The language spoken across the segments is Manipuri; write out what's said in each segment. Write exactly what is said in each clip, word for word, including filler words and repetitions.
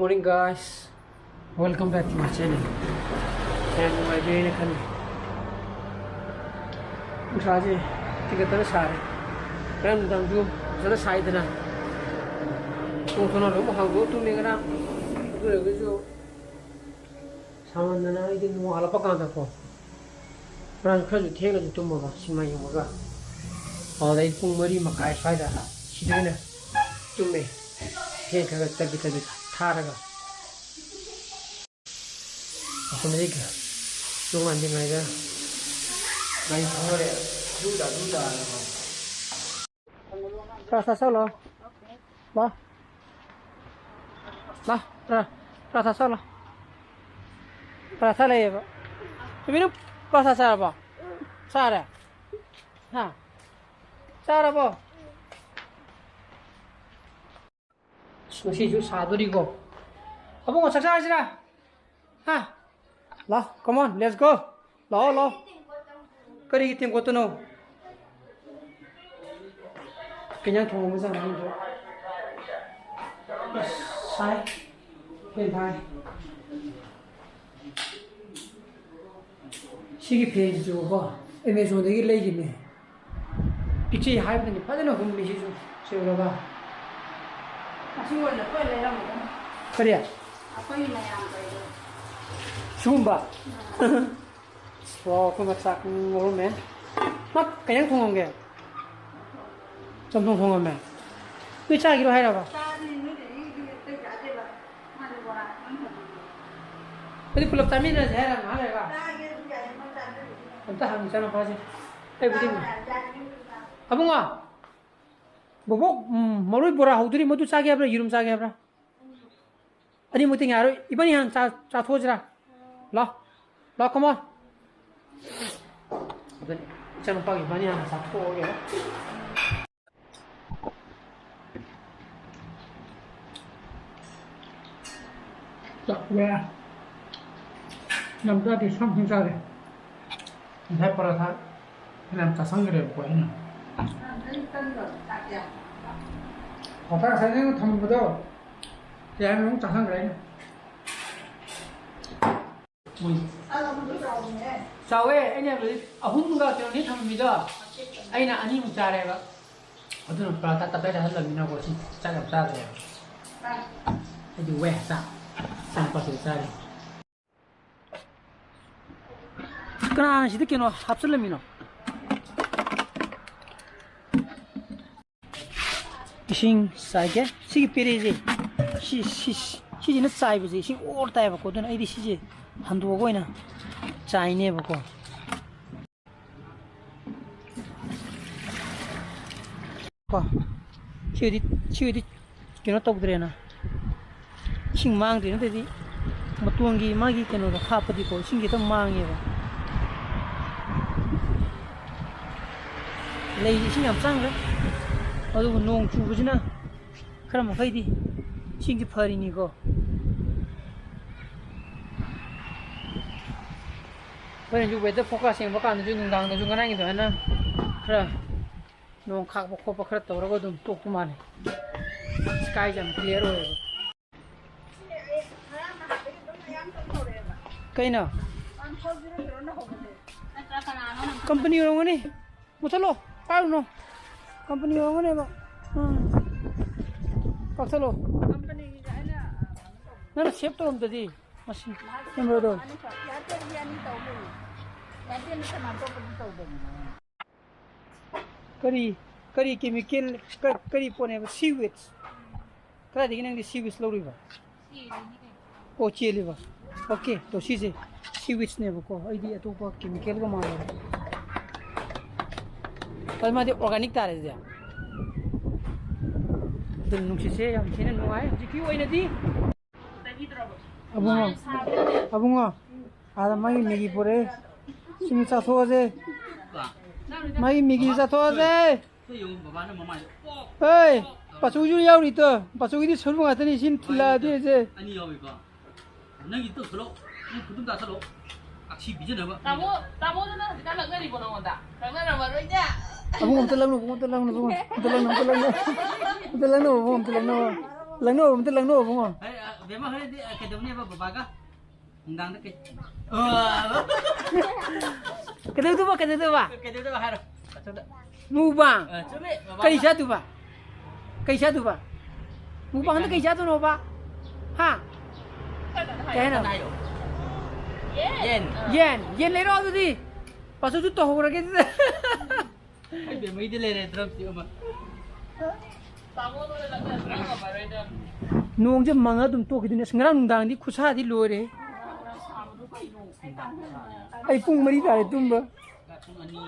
Morning, guys. Welcome back to my channel. ꯌꯥꯝ ꯅꯨꯡꯉꯥꯏꯕꯤꯔꯦꯅ ꯈꯜꯂꯤ꯫ ꯅꯨꯡꯁꯥꯁꯦ ꯇꯤꯡꯈꯠꯇꯅ ꯁꯥꯔꯦ꯫ ꯉꯔꯥꯡ ꯅꯨꯡꯗꯥꯡꯁꯨ ꯐꯖꯅ ꯁꯥꯏꯗꯅ꯫ ꯊꯣꯡ ꯊꯣꯡꯅꯥꯎ ꯂꯣꯏꯅꯃꯛ ꯍꯥꯡꯗꯣꯛꯑ ꯇꯨꯝꯃꯦ ꯉꯔꯥꯡ꯫ ꯑꯗꯨ ꯑꯣꯏꯔꯒꯁꯨ ꯁꯥꯃꯟꯗꯅ ꯑꯩꯗꯤ ꯅꯣꯡꯉꯥꯜꯂꯛꯄ ꯀꯥꯟꯗꯀꯣ, ꯉꯔꯥꯡ ꯈꯔꯁꯨ ꯊꯦꯡꯅꯁꯨ ꯇꯨꯝꯃꯕ ꯁꯤꯃꯥ ꯌꯦꯡꯕꯒ꯫ ꯑꯗꯨꯗꯩ ꯄꯨꯡ ꯃꯔꯤ ꯃꯈꯥꯏ ꯁ꯭ꯋꯥꯏꯗ ꯁꯤꯗ ꯑꯣꯏꯅ ꯇꯨꯝꯃꯦ꯫ ꯐꯦꯟ ꯈꯔ ꯈꯔ ꯇꯞꯂꯤ ꯇꯞꯂꯤ ꯊꯥꯔꯒ꯫ ꯑꯁꯣꯝꯗꯒꯤ ꯅꯣꯡꯉꯥꯟꯗ꯭ꯔꯤꯉꯩꯗ ꯒꯥꯔꯤ ꯊꯧꯅꯔꯦ꯫ ꯗꯨꯗꯥ ꯗꯨꯗꯥꯅꯀꯣ꯫ ꯄꯔꯥꯊꯥ ꯆꯥꯎꯂꯣ꯫ ꯂꯥ꯫ ꯂꯥ, ꯄꯔꯥ-, ꯄꯔꯥꯊꯥ ꯆꯥꯎꯂꯣ꯫ ꯄꯔꯥꯊꯥ ꯂꯩꯌꯦꯕ꯫ ꯇꯨꯃꯤꯅꯨ, ꯄꯔꯥꯊꯥ ꯆꯥꯔꯕꯣ? ꯆꯥꯔꯦ? ꯍꯥ? ꯆꯥꯔꯕꯣ? ꯑꯁ, ꯉꯁꯤꯁꯨ ꯁꯥꯗꯣꯔꯤꯀꯣ꯫ ꯑꯕꯨꯡꯉꯣ, ꯆꯥꯛ ꯆꯥꯔꯁꯤꯔꯥ? ꯍꯥ? ꯂꯥꯎ, come on, let's go. ꯂꯥꯛꯑꯣ, ꯂꯥꯛꯑꯣ꯫ ꯀꯔꯤꯒꯤ ꯇꯦꯡꯀꯣꯠꯇꯅꯣ? ꯀꯩ ꯏꯟꯖꯥꯡ ꯊꯣꯡꯉꯝꯕꯖꯥꯠꯅꯣ ꯈꯪꯗꯦ꯫ ꯑꯁ, ꯁꯥꯏ꯫ ꯐꯦꯟ ꯊꯥꯏ꯫ ꯁꯤꯒꯤ ꯐꯦꯟꯁꯤꯁꯨꯀꯣ, Amazon-ꯗꯒꯤ ꯂꯩꯈꯤꯕꯅꯦ꯫ ꯏꯆꯦ ꯍꯥꯏꯕꯗꯅꯤ ꯐꯖꯅ ꯍꯨꯝꯃꯤ ꯁꯤꯁꯨ꯫ ꯁꯤ ꯎꯔꯕ? ꯑꯁꯤ ꯑꯣꯏꯅ ꯂꯣꯏ ꯂꯩꯔꯝꯃꯦ꯫ ꯀꯔꯤ? ꯑꯩꯈꯣꯏ ꯃꯌꯥꯝ ꯀꯩꯗꯣ꯫ ꯁꯤꯒꯨꯝꯕ? ꯑꯥ꯫ ꯋꯥꯎ, ꯑꯩꯈꯣꯏ ꯃꯆꯥꯛ ꯉꯧꯔꯝꯃꯦ꯫ ꯃꯥ ꯀꯩ ꯏꯟꯖꯥꯡ ꯊꯣꯡꯉꯝꯒꯦ? ꯆꯝꯊꯣꯡ ꯊꯣꯡꯉꯝꯃꯦ꯫ ꯅꯣꯏ ꯆꯥꯈꯤꯔꯣ ꯍꯥꯏꯔꯕ? ꯆꯥꯗ꯭ꯔꯤ, ꯅꯣꯏꯗꯒꯤꯗꯤ ꯑꯇꯩ ꯆꯥꯗꯦꯕ꯫ ꯃꯥꯗꯤ ꯕꯣꯔꯥ ꯈꯛꯇꯪ ꯊꯣꯡꯉꯝꯃꯦ꯫ ꯑꯗꯨꯗꯤ ꯄꯨꯂꯞ ꯆꯥꯃꯤꯟꯅꯔꯁꯦ ꯍꯥꯏꯔ ꯉꯥꯏꯍꯥꯛ ꯂꯩꯔꯒ? ꯆꯥꯒꯦꯁꯨ ꯌꯥꯏꯌꯦ, ꯃꯣꯏ ꯆꯥꯅꯕꯒꯤ꯫ ꯑꯝꯇ ꯍꯪꯉꯨ ꯏꯆꯥꯅꯨꯄꯥꯁꯦ꯫ ꯑꯩꯕꯨꯗꯤ ꯆꯥꯕ ꯌꯥꯏ, ꯆꯥꯅꯤꯡꯉꯦ꯫ ꯑꯕꯨꯡꯉꯣ! ꯕꯣꯕꯣꯛ, ꯎꯝ, ꯃꯔꯣꯏ ꯕꯣꯔꯥ ꯍꯧꯗꯣꯔꯤ, ꯃꯗꯨ ꯆꯥꯒꯦ ꯍꯥꯏꯕ꯭ꯔꯥ, ꯌꯦꯔꯨꯝ ꯆꯥꯒꯦ ꯍꯥꯏꯕ꯭ꯔꯥ? ꯑꯅꯤꯃꯛꯇꯤ ꯉꯥꯏꯔꯣꯏ, ꯏꯕꯥꯅꯤ ꯍꯥꯟꯅ ꯆꯥ-, ꯆꯥꯊꯣꯛꯑꯁꯤꯔꯥ? ꯂꯥꯎ, ꯂꯥꯎ, come on. ꯑꯗꯨꯅꯤ, ꯏꯆꯥꯅꯨꯄꯥꯒꯤ ꯏꯕꯥꯅꯤ ꯍꯥꯟꯅ ꯆꯥꯊꯣꯛꯑꯒꯦ꯫ ꯆꯥꯛ ꯂꯣꯏꯔꯦ꯫ ꯌꯥꯝ ꯆꯥꯗꯦ, ꯁꯝ ꯁꯝ ꯆꯥꯔꯦ꯫ ꯉꯁꯥꯏ ꯄꯔꯥꯊꯥ ꯐꯅꯌꯥꯝ ꯆꯥꯁꯟꯈ꯭ꯔꯦꯕꯀꯣ ꯑꯩꯅ꯫ ꯄꯔꯥꯊꯥ ꯉꯁꯥꯏ ꯅꯪꯅ ꯊꯝꯃꯝꯕꯗꯣ, ꯌꯥꯔꯦ, ꯑꯃꯨꯛ ꯆꯥꯁꯟꯈ꯭ꯔꯦ ꯑꯩꯅ꯫ ꯃꯣꯏ ꯆꯥꯎꯋꯦ, ꯑꯩꯅ ꯍꯥꯏꯕꯗꯤ ꯑꯍꯨꯝꯒ ꯀꯩꯅꯣꯅꯤ ꯊꯝꯃꯤꯗꯣ, ꯑꯩꯅ ꯑꯅꯤꯃꯨꯛ ꯆꯥꯔꯦꯕ꯫ ꯑꯗꯨꯅ ꯄꯔꯥꯊꯥ ꯇꯞꯇꯥꯏ ꯆꯥꯁꯤꯜꯂꯕꯅꯤꯅꯀꯣ, ꯁꯤ ꯆꯥꯛ ꯌꯥꯝ ꯆꯥꯗ꯭ꯔꯦꯕ꯫ ꯑꯩꯗꯤ ꯋꯦ ꯆꯥꯛ ꯆꯥꯛ ꯄꯥꯊꯣꯛ ꯆꯥꯔꯦ꯫ ꯀꯅꯥꯅ ꯁꯤꯗ ꯀꯩꯅꯣ ꯍꯥꯞꯆꯤꯜꯂꯝꯃꯤꯅꯣ? ꯏꯁꯤꯡ ꯆꯥꯏꯒꯦ꯫ ꯁꯤꯒꯤ ꯄꯦꯔꯦꯁꯦ, ꯁꯤ, ꯁꯤ, ꯁꯤꯁꯤꯅ ꯆꯥꯏꯕꯁꯦ ꯏꯁꯤꯡ ꯑꯣꯔ ꯇꯥꯏꯌꯦꯕꯀꯣ꯫ ꯑꯗꯨꯅ ꯑꯩꯗꯤ ꯁꯤꯁꯦ ꯍꯟꯗꯣꯛꯑꯒ ꯑꯣꯏꯅ ꯆꯥꯏꯅꯦꯕꯀꯣ꯫ ꯀꯣ, ꯁꯤꯗꯤ, ꯁꯤꯗꯤ ꯀꯩꯅꯣ ꯇꯧꯗ꯭ꯔꯦꯅ, ꯏꯁꯤꯡ ꯃꯥꯡꯗ꯭ꯔꯦ꯫ ꯅꯠꯇ꯭ꯔꯗꯤ ꯃꯇꯣꯟꯒꯤ ꯃꯥꯒꯤ ꯀꯩꯅꯣꯗꯣ ꯍꯥꯞꯄꯗꯤꯀꯣ, ꯏꯁꯤꯡꯁꯦ ꯑꯗꯨꯝ ꯃꯥꯡꯉꯦꯕ꯫ ꯂꯩꯁꯦ ꯏꯁꯤꯡ ꯌꯥꯝ ꯆꯪꯈ꯭ꯔꯦ꯫ ꯑꯗꯨꯕꯨ ꯅꯣꯡ ꯆꯨꯕꯁꯤꯅ ꯈꯔ ꯃꯈꯩꯗꯤ ꯏꯁꯤꯡꯁꯦ ꯐꯔꯤꯅꯤꯀꯣ꯫ ꯑꯩꯈꯣꯏꯅꯁꯨ weather forecast ꯌꯦꯡꯕ ꯀꯥꯟꯗꯁꯨ ꯅꯨꯡꯗꯥꯡꯗꯁꯨ ꯉꯔꯥꯡꯒꯤ ꯑꯗꯨꯃꯥꯏꯅ ꯈꯔ ꯅꯣꯡ ꯈꯥꯛꯄ ꯈꯣꯠꯄ ꯈꯔ ꯇꯧꯔꯒ ꯑꯗꯨꯝ ꯇꯣꯛꯄ ꯃꯥꯜꯂꯦ꯫ Sky ꯁꯦ ꯌꯥꯝ clear ꯑꯣꯏꯌꯦꯕ꯫ ꯀꯩꯅꯣ? Company ꯑꯣꯏꯔꯝꯒꯅꯤ꯫ ꯃꯨꯊꯠꯂꯣ, ꯄꯥꯏꯔꯨꯅꯨ꯫ Company ꯑꯣꯏꯔꯝꯒꯅꯦꯕ꯫ ꯎꯝ꯫ ꯀꯛꯊꯠꯂꯣ꯫ ꯅꯪꯅ save ꯇꯧꯔꯝꯗꯗꯤ꯫ ꯃꯁꯤ ꯅꯝꯕꯔꯗꯣ꯫ ꯀꯔꯤ, ꯀꯔꯤ chemical, ꯀ-, ꯀꯔꯤ ꯄꯣꯠꯅꯦꯕ? Seaweed꯫ ꯀꯗꯥꯏꯗꯒꯤ ꯅꯪꯗꯤ seaweed ꯂꯧꯔꯨꯏꯕ? ꯑꯣ, ꯆꯦꯜꯂꯤꯕ꯫ Okay, ꯇꯣ ꯁꯤꯁꯦ seaweed ꯅꯦꯕꯀꯣ꯫ ꯑꯩꯗꯤ ꯑꯇꯣꯞꯄ chemical ꯒ ꯃꯥꯜꯂꯨꯔꯦ꯫ ꯑꯗꯨ ꯃꯥꯗꯤ organic ꯇꯥꯔꯦ ꯑꯗꯨꯗꯤ꯫ ꯑꯗꯨ ꯅꯨꯡꯁꯤꯠꯁꯦ ꯌꯥꯝ ꯊꯤꯅ ꯅꯨꯡꯉꯥꯏ ꯍꯧꯖꯤꯛꯀꯤ ꯑꯣꯏꯅꯗꯤ꯫ ꯑꯕꯨꯡꯉꯣ, ꯑꯕꯨꯡꯉꯣ, ꯑꯥꯗ ꯃꯥꯒꯤ ꯃꯦꯒꯤ ꯄꯨꯔꯛꯑꯦ꯫ ꯁꯤꯃ ꯆꯥꯊꯣꯛꯑꯁꯦ꯫ ꯃꯥꯒꯤ ꯃꯦꯒꯤ ꯆꯥꯊꯣꯛꯑꯁꯦ꯫ ꯍꯦ, ꯄꯥꯆꯧꯁꯨ ꯌꯥꯎꯔꯤ ꯇꯣ꯫ ꯄꯥꯆꯧꯒꯤꯗꯤ ꯁꯔꯨ ꯉꯥꯛꯇꯅꯤ ꯁꯤꯅ ꯊꯤꯜꯂꯛꯑꯗꯤ ꯑꯩꯁꯦ꯫ ꯑꯅꯤ ꯌꯥꯎꯏꯀꯣ꯫ ꯅꯪꯒꯤ ꯇꯧꯁꯜꯂꯣ꯫ ꯅꯪ ꯈꯨꯗꯨꯝ ꯆꯥꯁꯜꯂꯣ꯫ ꯑꯛꯁꯤ ꯄꯤꯖꯅꯕ꯫ ꯇꯥꯃꯣ, ꯇꯥꯃꯣꯗꯨꯅ ꯍꯧꯖꯤꯛꯀꯥꯟ ꯂꯛꯅꯔꯤꯕꯣ ꯅꯉꯣꯟꯗ? ꯂꯛꯅꯔꯝꯃꯔꯣꯏꯗ꯫ ꯑꯕꯨꯡ ꯑꯝꯇ ꯂꯛꯅꯧ, ꯑꯕꯨꯡ ꯑꯝꯇ ꯂꯛꯅꯧ, ꯑꯕꯨꯡ ꯑꯝꯇ ꯂꯛꯅꯧ, ꯑꯕꯨꯡ ꯑꯝꯇ ꯂꯛꯅꯧ꯫ ꯑꯝꯇ ꯂꯛꯅꯧ, ꯑꯕꯨꯡ ꯑꯝꯇ ꯂꯛꯅꯧ꯫ ꯂꯪꯅꯧ, ꯑꯝꯇ ꯂꯪꯅꯧ, ꯏꯕꯨꯡꯉꯣ꯫ ꯍꯣꯏ, ꯑ, ꯕꯦꯝꯃ ꯍꯣꯔꯦꯟꯗꯤ, ꯑ, ꯀꯩꯗꯧꯅꯦꯕ ꯕꯕꯥꯒ? ꯅꯨꯡꯗꯥꯡꯗ ꯀꯩ-, ꯑ, ꯀꯩꯗꯧꯗꯣꯏꯕ, ꯀꯩꯗꯧꯗꯣꯏꯕ? ꯀꯩꯗꯧꯗꯣꯏꯕ ꯍꯥꯏꯔꯣ, ꯃꯊꯛꯇ꯫ ꯃꯨꯛꯕꯥꯡ? ꯑ, ꯆꯨꯝꯃꯤ, ꯕꯕꯥꯒ꯫ ꯀꯩ ꯆꯥꯗꯣꯏꯕ? ꯀꯩ ꯆꯥꯗꯣꯏꯕ? ꯃꯨꯛꯕꯥꯡꯗ ꯀꯩ ꯆꯥꯗꯣꯏꯅꯣꯕ? ꯍꯥ? ꯀꯩ ꯍꯥꯏꯅꯣ? ꯀꯩ ꯍꯥꯏꯅꯣ? ꯌꯦꯟ꯫ ꯌꯦꯟ꯫ ꯌꯦꯟ ꯂꯩꯔꯛꯑꯣ ꯑꯗꯨꯗꯤ꯫ ꯄꯥꯁꯨꯁꯨ ꯇꯧꯍꯧꯔꯒꯦ ꯑꯗꯨꯗꯤ꯫ ꯑꯩ ꯕꯦꯝꯃꯩꯗꯤ ꯂꯩꯔꯦ drumstick ꯑꯃ꯫ ꯅꯣꯡꯁꯦ ꯃꯪꯉ ꯑꯗꯨꯝ ꯇꯣꯛꯈꯤꯗꯣꯏꯅꯦ꯫ ꯑꯁ, ꯉꯔꯥꯡ ꯅꯨꯡꯗꯥꯡꯗꯤ ꯈꯨꯠꯁꯥꯗꯤ ꯂꯣꯏꯔꯦ꯫ ꯑꯩ ꯄꯨꯡ ꯃꯔꯤ ꯇꯥꯔꯦ ꯇꯨꯝꯕ꯫ ꯄꯨꯡ ꯑꯅꯤ,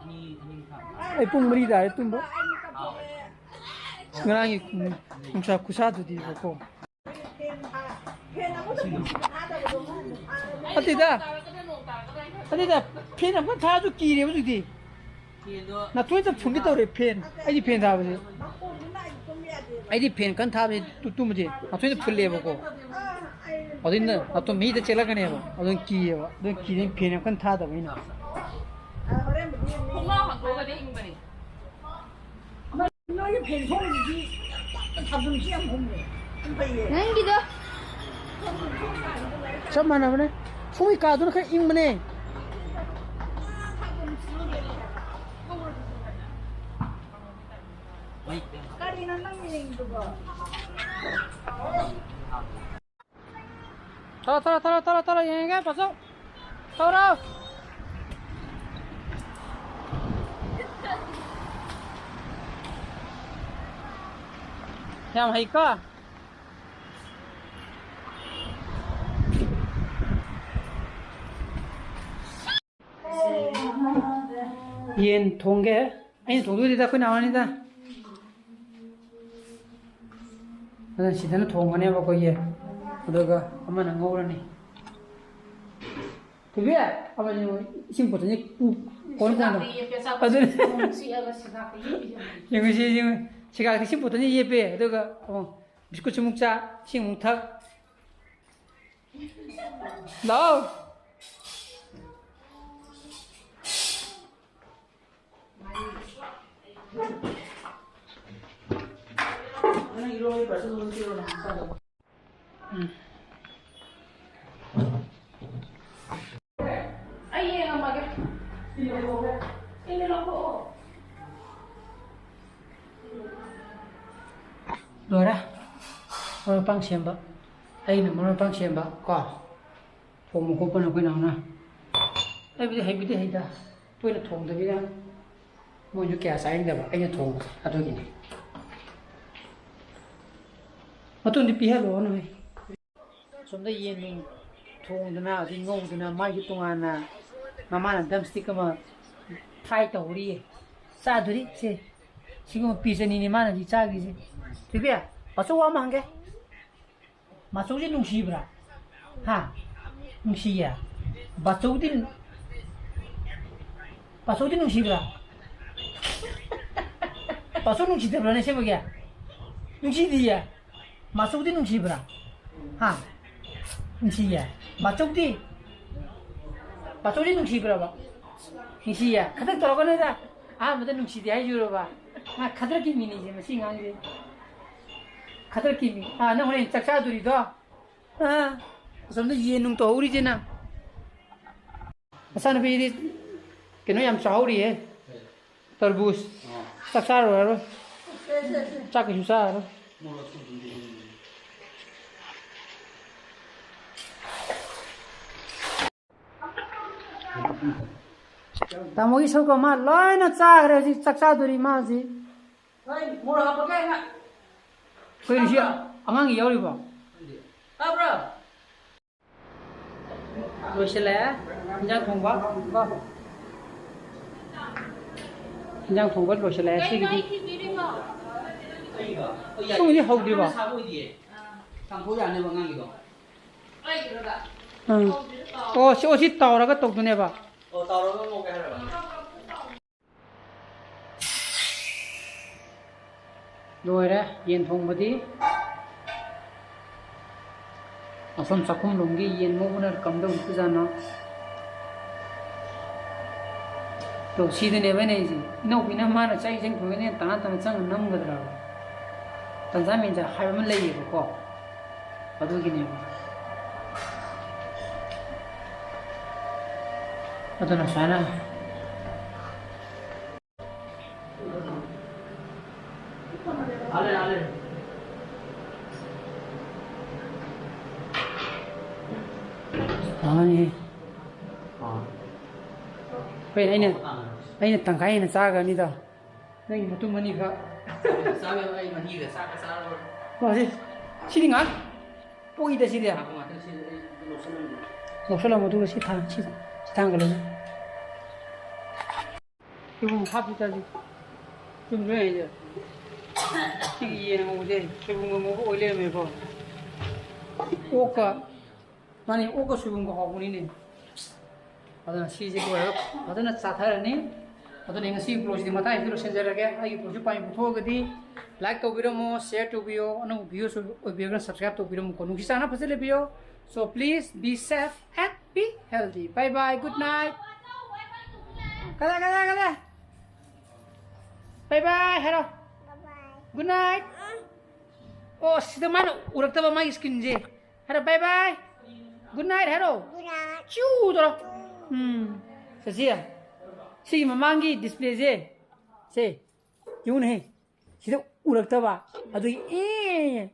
ꯑꯅꯤ, ꯑꯅꯤ ꯃꯈꯥꯏ꯫ ꯑꯩ ꯄꯨꯡ ꯃꯔꯤ ꯇꯥꯔꯦ ꯇꯨꯝꯕ꯫ ꯑꯁ, ꯉꯔꯥꯡꯒꯤ ꯅꯨꯡꯁꯥ ꯈꯨꯠꯁꯥꯗꯨꯗꯤꯕꯀꯣ꯫ ꯅꯠꯇꯦꯗ, ꯅꯠꯇꯦꯗ, fan ꯑꯃꯨꯛꯀꯟ ꯊꯥꯔꯁꯨ ꯀꯤꯔꯦꯕ ꯍꯧꯖꯤꯛꯇꯤ꯫ ꯅꯥꯇꯣꯟꯁꯤꯗ ꯐꯨꯟꯒꯦ ꯇꯧꯔꯦ fan꯫ ꯑꯩꯗꯤ fan ꯊꯥꯕꯁꯦ꯫ ꯑꯩꯗꯤ fan ꯀꯟꯅ ꯊꯥꯕꯁꯦ ꯇꯨ-, ꯇꯨꯝꯕꯁꯦ ꯅꯥꯇꯣꯟꯁꯤꯗ ꯐꯨꯜꯂꯦꯕꯀꯣ꯫ ꯑꯗꯨꯅ ꯅꯥꯇꯣꯟ ꯃꯍꯤꯗ ꯆꯦꯜꯂꯛꯀꯅꯦꯕ꯫ ꯑꯗꯨꯅ ꯀꯤꯌꯦꯕ꯫ ꯑꯗꯨꯅ ꯀꯤꯗꯅ fan ꯌꯥꯝ ꯀꯟꯅ ꯊꯥꯗꯕ ꯑꯩꯅ꯫ ꯊꯣꯡꯅꯥꯎ ꯍꯥꯡꯗꯣꯛꯑꯒꯗꯤ ꯏꯪꯕꯅꯤ꯫ ꯅꯣꯏꯒꯤ fan ꯊꯣꯡꯉꯤꯗꯨꯗꯤ ꯊꯥꯕꯜꯁꯨ ꯌꯥꯝ ꯍꯨꯝꯃꯦ꯫ ꯌꯥꯝ ꯐꯩꯌꯦ꯫ ꯅꯪꯒꯤꯗꯣ꯫ ꯆꯞ ꯃꯥꯟꯅꯕꯅꯦ꯫ ꯁꯣꯝꯒꯤ ꯀꯥꯗꯨꯅ ꯈꯔ ꯏꯪꯕꯅꯦ꯫ ꯀꯔꯤꯅꯣ ꯅꯪ ꯌꯦꯡꯉꯤꯗꯨꯕꯣ? ꯊꯧꯔꯣ, ꯊꯧꯔꯣ, ꯊꯧꯔꯣ, ꯊꯧꯔꯣ, ꯊꯧꯔꯣ, ꯌꯦꯡꯉꯒꯦ, ꯄꯥꯁꯣ꯫ ꯊꯧꯔꯣ꯫ ꯌꯥꯝ ꯍꯩꯀꯣ꯫ ꯌꯦꯟ ꯊꯣꯡꯒꯦ꯫ ꯑꯩꯅ ꯊꯣꯡꯗꯣꯏꯗꯨꯗ ꯑꯩꯈꯣꯏ ꯅꯥꯎꯅꯤꯗ꯫ ꯑꯗꯨꯅ ꯁꯤꯗꯅ ꯊꯣꯡꯒꯅꯦꯕ ꯑꯩꯈꯣꯏꯒꯤ꯫ ꯑꯗꯨꯒ ꯑꯃꯅ ꯉꯧꯔꯅꯤ꯫ ꯊꯣꯏꯕꯤ, ꯑꯃꯅ ꯏꯁꯤꯡ ꯕꯣꯇꯜꯁꯦ ꯄꯨ-, ꯀꯣꯟ ꯀꯣꯟꯗ꯫ ꯑꯗꯨꯅ ꯌꯦꯡꯉꯨꯁꯤ, ꯌꯦꯡꯉꯨ꯫ ꯁꯤꯒꯥꯛꯇ ꯏꯁꯤꯡ ꯕꯣꯇꯜꯁꯦ ꯌꯦꯞꯄꯦ꯫ ꯑꯗꯨꯒ ꯑꯃꯨꯛ ꯕꯤꯁꯀꯨꯠꯁꯨ ꯑꯃꯨꯛ ꯆꯥ, ꯏꯁꯤꯡ ꯑꯃꯨꯛ ꯊꯛ꯫ ꯂꯥꯛꯑꯣ꯫ ꯎꯝ꯫ ꯑꯩ ꯌꯦꯡꯉꯝꯃꯒꯦ꯫ ꯏꯟꯗ ꯂꯧꯊꯣꯛꯑꯣ꯫ ꯂꯣꯏꯔꯦ꯫ ꯃꯔꯣꯏ ꯃꯄꯥꯡ ꯁꯦꯝꯕ꯫ ꯑꯩꯅ ꯃꯔꯣꯏ ꯃꯄꯥꯡ ꯁꯦꯝꯕ ꯀꯣ꯫ ꯊꯣꯡꯕ ꯈꯣꯠꯄꯅ ꯑꯩꯈꯣꯏ ꯅꯥꯎꯅ꯫ ꯑꯩꯕꯨꯗꯤ ꯍꯩꯕꯨꯗꯤ ꯍꯩꯗ꯫ ꯇꯣꯏꯅ ꯊꯣꯡꯗꯕꯅꯤꯅ ꯃꯣꯏꯁꯨ ꯀꯌꯥ ꯆꯥꯅꯤꯡꯗꯕ ꯑꯩꯅ ꯊꯣꯡꯕꯁꯦ꯫ ꯑꯗꯨꯒꯤꯅꯤ꯫ ꯃꯇꯨꯡꯗꯤ ꯄꯤꯍꯜꯂꯣ ꯅꯣꯏ꯫ ꯑꯁꯣꯝꯗ ꯌꯦꯟ ꯅꯨꯡ ꯊꯣꯡꯗꯅ, ꯑꯗꯩ ꯉꯧꯗꯅ, ꯃꯥꯒꯤ ꯇꯣꯉꯥꯟꯅ ꯃꯃꯥꯅ ꯗꯝ ꯁ꯭ꯇꯤꯛ ꯑꯃ ꯐ꯭ꯔꯥꯏ ꯇꯧꯍꯧꯔꯤꯌꯦ꯫ ꯆꯥꯗꯣꯔꯤ ꯁꯦ꯫ ꯁꯤꯒꯨꯝꯕ ꯄꯤꯁ ꯑꯅꯤꯅꯦ ꯃꯥꯅ ꯍꯧꯖꯤꯛ ꯆꯥꯈ꯭ꯔꯤꯁꯦ꯫ ꯊꯣꯏꯕꯤ, ꯕꯥꯆꯧ ꯋꯥ ꯑꯃ ꯍꯪꯒꯦ꯫ ꯃꯥꯆꯧꯁꯦ ꯅꯨꯡꯁꯤꯕ꯭ꯔꯥ? ꯍꯥ? ꯅꯨꯡꯁꯤꯌꯦ꯫ ꯕꯥꯆꯧꯗꯤ, ꯕꯥꯆꯧꯗꯤ ꯅꯨꯡꯁꯤꯕ꯭ꯔꯥ? ꯕꯥꯆꯧ ꯅꯨꯡꯁꯤꯗꯕ꯭ꯔꯥꯅꯦ ꯑꯁꯦꯡꯕꯒꯤ? ꯅꯨꯡꯁꯤꯗꯤꯌꯦ꯫ ꯃꯥꯆꯧꯗꯤ ꯅꯨꯡꯁꯤꯕ꯭ꯔꯥ? ꯍꯥ? ꯅꯨꯡꯁꯤꯌꯦ꯫ ꯃꯥꯆꯧꯗꯤ? ꯃꯥꯆꯧꯗꯤ ꯅꯨꯡꯁꯤꯕ꯭ꯔꯕ? ꯅꯨꯡꯁꯤꯌꯦ꯫ ꯈꯇꯪ ꯇꯧꯔꯛꯀꯅꯨꯗ꯫ ꯑꯍꯥꯟꯕꯗ ꯅꯨꯡꯁꯤꯗꯦ ꯍꯥꯏꯖꯨꯔꯕ? ꯃꯥ ꯈꯗ꯭ꯔꯛꯀꯤ ꯃꯤꯅꯤ ꯁꯤ, ꯃꯁꯤ ꯑꯉꯥꯡꯁꯦ꯫ ꯈꯗ꯭ꯔꯛꯀꯤ ꯃꯤ꯫ ꯑꯥ, ꯅꯪ ꯍꯣꯔꯦꯟ ꯆꯥꯛ ꯆꯥꯗꯣꯔꯤꯗꯣ? ꯑꯥ, ꯑꯁꯣꯝꯗ ꯌꯦꯟ ꯅꯨꯡ ꯇꯧꯍꯧꯔꯤꯁꯦ ꯅꯪ꯫ ꯃꯆꯥꯅꯨꯄꯤꯗꯤ ꯀꯩꯅꯣ ꯌꯥꯝ ꯆꯥꯍꯧꯔꯤꯍꯦ꯫ ꯇꯔꯕꯨꯖ꯫ ꯑꯥ꯫ ꯆꯥꯛ ꯆꯥꯔꯨꯔꯔꯣꯏ꯫ ꯆꯥꯛ ꯀꯩꯁꯨ ꯆꯥꯔꯔꯣꯏ꯫ ꯇꯥꯃꯣꯒꯤ ꯁꯔꯨꯛꯀ ꯃꯥ ꯂꯣꯏꯅ ꯆꯥꯈ꯭ꯔꯦ꯫ ꯍꯧꯖꯤꯛ ꯆꯥꯛ ꯆꯥꯗꯣꯔꯤ ꯃꯥ ꯍꯧꯖꯤꯛ꯫ ꯍꯣꯏ, ꯃꯣꯔꯣꯛ ꯍꯥꯞꯄꯛꯀꯦ ꯑꯩꯅ꯫ ꯀꯩꯅꯣ ꯁꯤ ꯑꯉꯥꯡꯒꯤ ꯌꯥꯎꯔꯤꯕꯣ? ꯇꯥꯕ꯭ꯔꯣ? ꯂꯣꯏꯁꯤꯜꯂꯛꯑꯦ ꯏꯟꯖꯥꯡ ꯊꯣꯡꯕ꯫ ꯀꯣ, ꯏꯟꯖꯥꯡ ꯊꯣꯡꯕ ꯂꯣꯏꯁꯤꯜꯂꯛꯑꯦ ꯁꯤꯒꯤꯗꯤ꯫ ꯁꯣꯝꯒꯤꯗꯤ ꯍꯧꯗ꯭ꯔꯤꯕꯣ? ꯎꯝ꯫ ꯑꯣ, ꯁꯤ, ꯑꯣ, ꯁꯤ ꯇꯥꯎꯔꯒ ꯇꯧꯗꯣꯏꯅꯦꯕ꯫ ꯂꯣꯏꯔꯦ ꯌꯦꯟ ꯊꯣꯡꯕꯗꯤ꯫ ꯑꯁꯣꯝ ꯆꯥꯛꯈꯨꯝꯂꯣꯝꯒꯤ ꯌꯦꯟ ꯉꯧꯕꯅ ꯀꯝꯗꯧꯔꯤꯕꯖꯥꯠꯅꯣ? ꯇꯣ, ꯁꯤꯗꯅꯦꯕ ꯑꯩꯅ ꯍꯥꯏꯁꯦ꯫ ꯏꯅꯥꯎꯄꯤꯅ ꯃꯥꯅ ꯆꯥꯛ ꯏꯟꯁꯥꯡ ꯊꯣꯡꯉꯤꯅꯦ ꯇꯅꯥ ꯇꯅꯥ ꯆꯪꯉ ꯅꯝꯒꯗ꯭ꯔꯕ? ꯇꯟꯖꯥ ꯃꯦꯟꯖꯥ ꯍꯥꯏꯕ ꯑꯃ ꯂꯩꯌꯦꯕꯀꯣ, ꯑꯗꯨꯒꯤꯅꯦꯕ꯫ ꯑꯗꯨꯅ ꯁꯨꯃꯥꯏꯅ ꯍꯣꯏ, ꯑꯩꯅ, ꯑꯩꯅ ꯇꯪꯈꯥꯏ ꯍꯦꯟꯅ ꯆꯥꯈ꯭ꯔꯅꯤꯗꯣ꯫ ꯅꯪꯒꯤ ꯃꯇꯨꯝ ꯑꯅꯤꯈꯛ꯫ ꯆꯥꯕ ꯑꯩ ꯃꯍꯤꯒ ꯆꯥꯛꯀ ꯆꯥꯔꯔꯣꯏ꯫ ꯑꯣ, ꯁꯤ, ꯁꯤꯗꯤ ꯉꯥꯏꯍꯥꯛ ꯄꯣꯛꯏꯗ ꯁꯤꯗꯤ꯫ ꯉꯥꯏꯈꯣ ꯉꯥꯛꯇꯪ ꯁꯤꯗꯤ ꯑꯩ ꯂꯧꯁꯜꯂꯝꯒꯦ꯫ ꯂꯧꯁꯜꯂꯝꯃꯣ, ꯑꯗꯨꯒ ꯁꯤ ꯊꯥꯡ-, ꯁꯤ, ꯁꯤ ꯊꯥꯡꯒꯠꯂꯣꯅꯦ꯫ ꯁꯣꯏꯕꯨꯝ ꯍꯥꯞꯄꯤ ꯆꯥꯁꯤ꯫ ꯆꯨꯝꯗ꯭ꯔꯣ ꯑꯩꯁꯦ? ꯁꯤꯒꯤ ꯌꯦꯟ ꯑꯉꯧꯕꯁꯦ ꯁꯣꯏꯕꯨꯝ ꯑꯉꯧꯕ ꯑꯣꯏ ꯂꯩꯔꯝꯃꯦꯀꯣ꯫ ꯑꯣꯛꯀ, ꯃꯥꯅꯤ, ꯑꯣꯛꯀ ꯁꯣꯏꯕꯨꯝꯒ ꯍꯥꯎꯕꯅꯤꯅꯦ꯫ ꯑꯗꯨꯅ ꯁꯤꯁꯦ ꯂꯣꯏꯔꯒ ꯐꯖꯅ ꯆꯥꯊꯔꯅꯤ꯫ ꯑꯗꯨꯅ ꯉꯁꯤꯒꯤ vlogꯁꯤꯗꯤ ꯃꯇꯥꯡ ꯑꯁꯤꯗ ꯂꯣꯏꯁꯤꯟꯖꯔꯒꯦ꯫ ꯑꯩꯒꯤ vlogꯁꯤ ꯄꯥꯝꯕꯤ ꯄꯨꯊꯣꯛꯑꯒꯗꯤ like ꯇꯧꯕꯤꯔꯝꯃꯣ, share ꯇꯧꯕꯤꯌꯣ, ꯑꯅꯧꯕ viewers ꯑꯣꯏꯕꯤꯔꯒꯅ subscribe ꯇꯧꯕꯤꯔꯝꯃꯨꯀꯣ꯫ ꯅꯨꯡꯁꯤ ꯆꯥꯟꯅ ꯐꯖꯅ ꯂꯩꯕꯤꯌꯣ꯫ So please be safe and be healthy. Bye bye, good night. ꯀꯗꯥ, ꯀꯗꯥ, ꯀꯗꯥ? Bye bye ꯍꯥꯏꯔꯣ꯫ Good night. ꯑꯣ, ꯁꯤꯗ ꯃꯥꯅ ꯎꯔꯛꯇꯕ ꯃꯥꯒꯤ screenꯁꯦ꯫ ꯍꯥꯏꯔꯣ, bye bye, good night ꯍꯥꯏꯔꯣ꯫ Good night. ꯆꯤꯎ ꯇꯧꯔꯣ꯫ ꯎꯝ, ꯆꯠꯁꯤ꯫ ꯁꯤꯒꯤ ꯃꯃꯥꯡꯒꯤ displayꯁꯦ, ꯁꯦ, ꯌꯦꯡꯉꯨꯅꯦꯍꯦ꯫ ꯁꯤꯗ ꯎꯔꯛꯇꯕ꯫ ꯑꯗꯨꯒꯤ ꯑꯦ